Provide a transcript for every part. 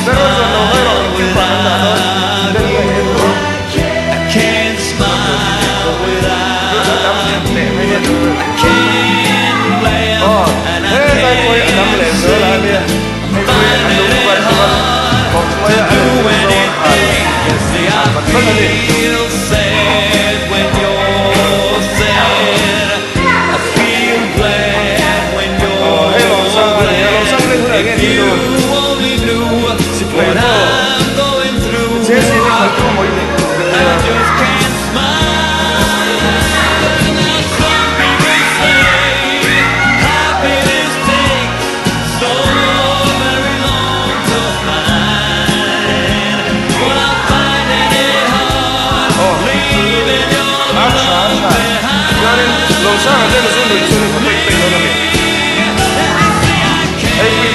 Berua chuan lo ngai rawh engkim pah an dah dawn den nge en tur aw he taipuai a dam leh zel a nia hei pui a nung vat vat khawp mai a a entir zawng a han vat vat a ni. Aw hei Lawmsang a ni a Lawmsang rin hunah nge tih tur sipai pawh JCB khalh tu maw i neih tur te nia. Aw a tha a tha chuanin Lawmsanga te zu nuih chuan in peih peih dawn a ni hei pui pui a nia hei hi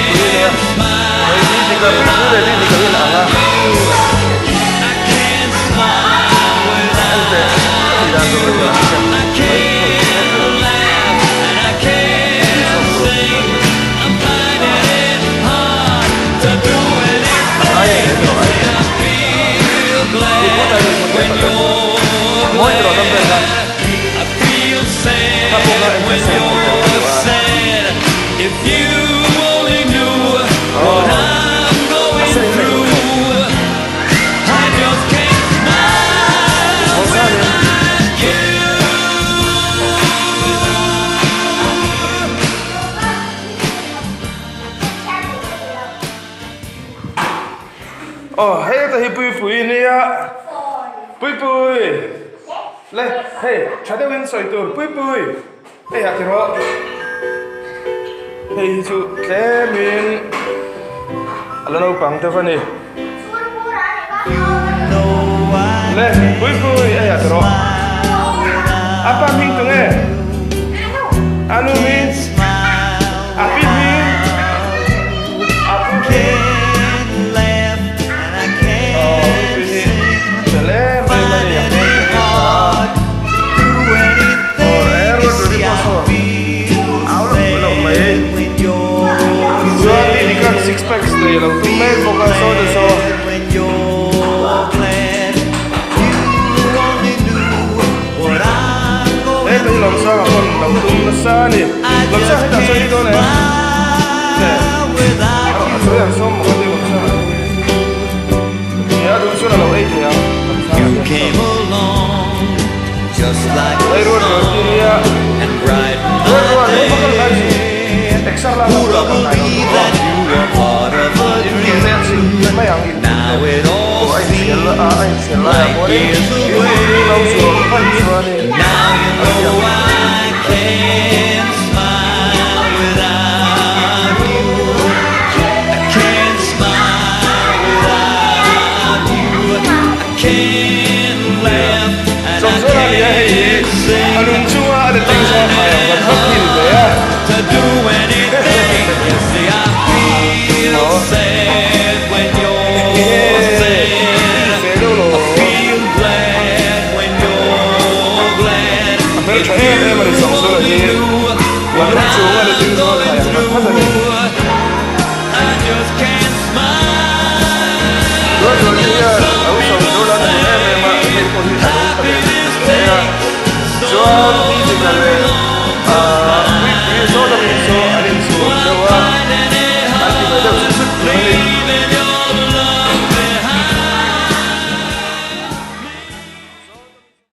dika pui pui leh hi dika hian a ang a enteh ka tih dan tur a Aw hei te hi Puipui nia Puipui le hei tha deuhin sawi tur Puipui hei ah ti rawh hei hi chu tlemin a la naupang deuh a ni le Puipui hei ah ti rawh a pa hming tu nge a nu hming a pi hming a pu hming aw Puipui hi fel em em a ni a hmel te hi a tha a aw e ruat ruat hi pawh saw au loh loh mai chuan ni khan six packs nei a lo tum mek bawk a saw te saw. He tui Lawmsanga pawn lo tum nasa a ni. Lawmsanga hetah sawi hi dawn em? Che, a sawi ang sawm maw ka ti Lawmsanga. Nia duh chuan a lo ei thei ang Lawmsanga hian saw. Hei ruat ruat ti nia. Ruat ruat hei va kal ngai suh. Exer lak ah pawh kal ngai lo tur aw. In ke te an sil mai ang in tum te. Aw a infial a, a infial lai ah pawhin.